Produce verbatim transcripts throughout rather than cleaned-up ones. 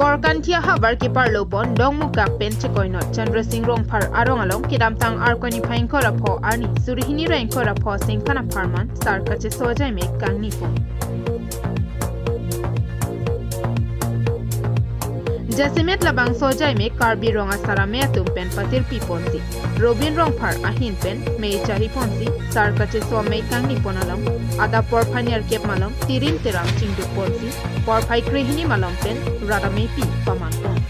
Korkanthi ahavar keparlo pon Dongmukak pen chekoinot Chandra Singh Rongphar arong along kedamtang Arkoi niphai ingkoi ra pho arni suri hini ra ingkoi ra pho sengkan apharman sar kacheso ajaimek kangni pon. Jasemet labangso ajaimek Karbi Rong Asar Amei atum pen patirpi ponsi, Robin Rongphar ahin pen mei chari ponsi sar kacheso amei kangni pon along adap porphai nerkep malom tirim teram chingduk ponsi porphai krehini malom pen rat ameipi paman pon.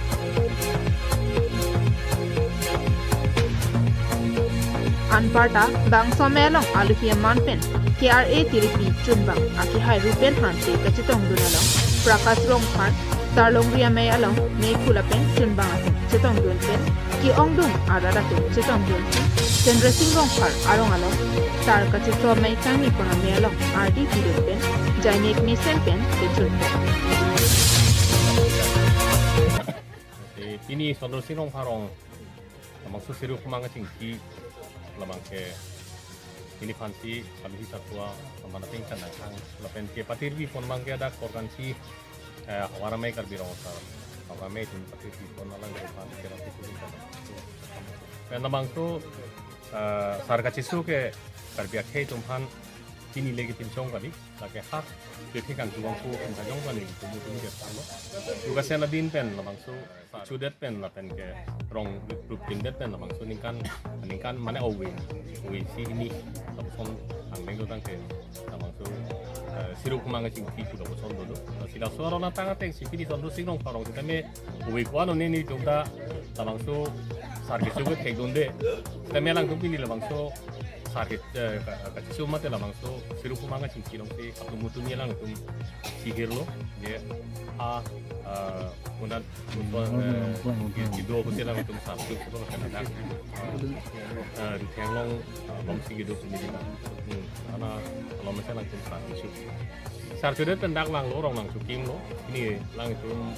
Anparta bangso amei along aluhi aman pen K R A tiripi chunbang akehai Rupen Hanse kachetongdun along Prakash Rongphar, Tarlongri amei along meiku lapen chunbang atum chetongdun pen ke-ongdung arat atum chetongdunsi Chandra Singh Rongphar arong along sar kacheso amei kangni pon amei along ardi pidun pen ajaimek mesen pen kechun pon. Pini Chandra Singh Rongphar arong labangso Siruk Humang Kachingki labang ke pini aphansi aluhi sarpo aman ateng chan nang hang lapen kepatirpi pon abang ke dak Korkanthi, eh, ahavar amei Karbi Rong Asar ahavar amei atum patirpi pon alang ke aphan ke rati susun kan. Pen labangso, eh, sar kacheso ke Karbi akhei atum aphan pini le kepinchong kali, lake ha kethe kangtubang pu pen kajong kali, tumu tumu ke tanglo. Juga sen adin pen labangso chudet pen lapen ke rong rup pindet pen labangso ningkan, ningkan mane ove, ove isi hini lapuson angdeng dotang ke labangso, eh, Siruk Humang Kachingki pu lapuson dolo. Si laso aron atang atengsi pini Chandra Singh Rongphar arong sitame ove ko-an one netum ta labangso sar keso ke thekdunde. Sitame alangtum pini labangso sar ke, eh, ka-, kacheso mate labangso Siruk Humang Kachingki alongsi atum mutu ni alangtum sihirlo, je a, eh, kunat, eh, kido hotel alangtum sar chu ko kan ada. Eh, di Thenglong, eh, alongsi kido sini kita. Hmm, ana along mesen alangtum sar chu. Sar chudet pen dak vanglo, rong nangchekimlo. Pini alangtum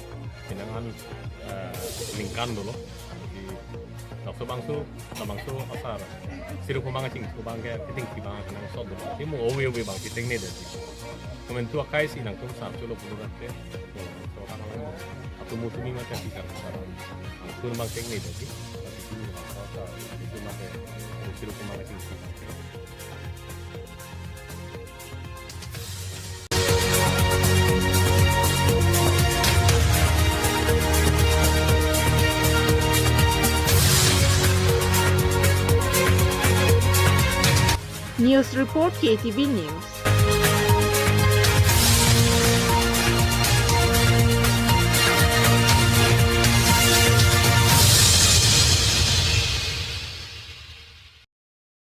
pinangan, eh, ningkan dolo. Di laso bangso, labangso asar Siruk Humang Kachingki abang ke, ketingki abang kenangsot dolo. Ti mo ove ove abang ketengne det. Komentu akai si nangtum sar chulo pulo rate. So kan alang atum mutu ni mate si sar sar. Atum abang tengne det. Tapi pini labangso asar, atum mate Siruk Humang Kachingki abang ke. News report, K T V News.